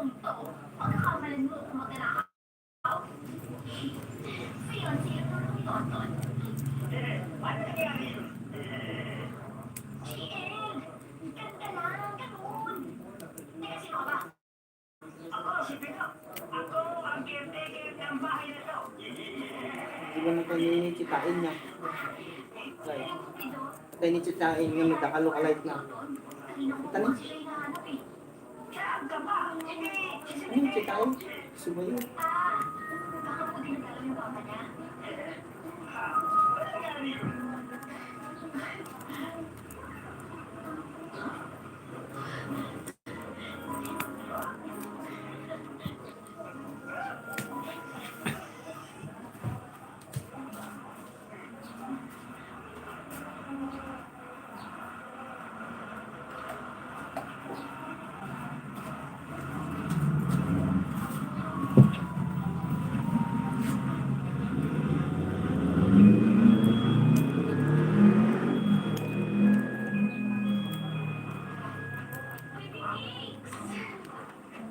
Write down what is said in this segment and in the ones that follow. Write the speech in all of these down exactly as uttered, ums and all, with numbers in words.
Pagkakamalan mo kung magnanakaw? Sayon-sayon mo kung Tonton. G L, ganda lang, ganun. Teka, sino ka ba? Ako si Pino. Ako ang caretaker ng bahay na to. Di ba nagkani ni Chitain niya? Like, tayo ni Chitain nga nagkakalo ka light na. Kita ni? Ano yung Chitain? Sumayo.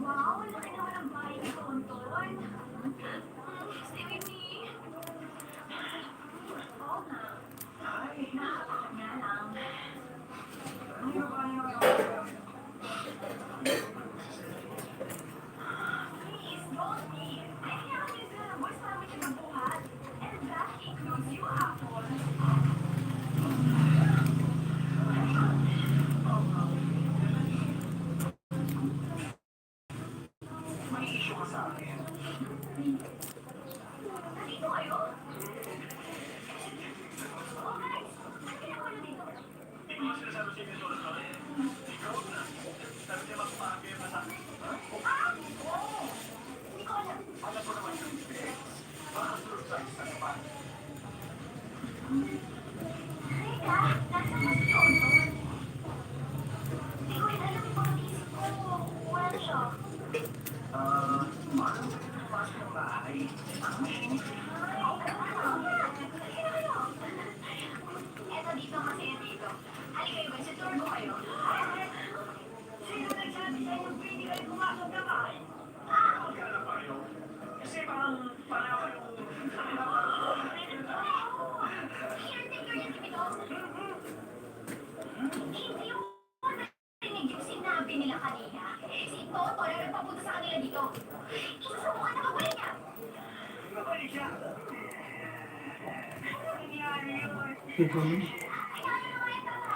Wow, ang laki naman ng bahay ni Tonton. Stay with me. Oo nga. Nakakatakot nga lang. Please, don't leave. I have this little voice para makipagbuhat. And that includes you, Apple. May issue ka sa akin? Nandito kayo? Oh, guys, ano ginagawa niyo dito? Hindi ko sinasabi sa inyo, sorry, sorry. Ikaw na. Sabi niya, mas maaga yung anak. Ah, oo. Hindi ko alam. Alam ko naman yung ex. Baka surprise ka naman. Teka, nasaan ba si Tonton? Hindi ko rin alam, yung mga naisip ko, wala siya. Ah, maaga pa siya ng bahay. Ang mahilig. Eto, dito, masaya dito. Halika kayo, guys, i-tour ko kayo. Sino nagsabi sa inyo pwede kayo pumasok na bahay? Ah! Huwag ka na pareho. Kasi parang, parang, Caretaker niya si Pino. Hindi mo narinig yung sinabi nila kanina? Si Toto na nagpapunta sa kanila dito. Isusubukan na pagbalik niya. Babalik siya. Ano nangyari yun? Ay, ano naman yung tama?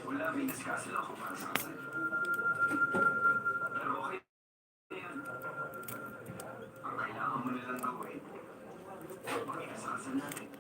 Wala, may nasikaso lang ako para sa kasal. Pero okay. Ang kailangan mo na lang gawin, mag-ingat sa kasal natin.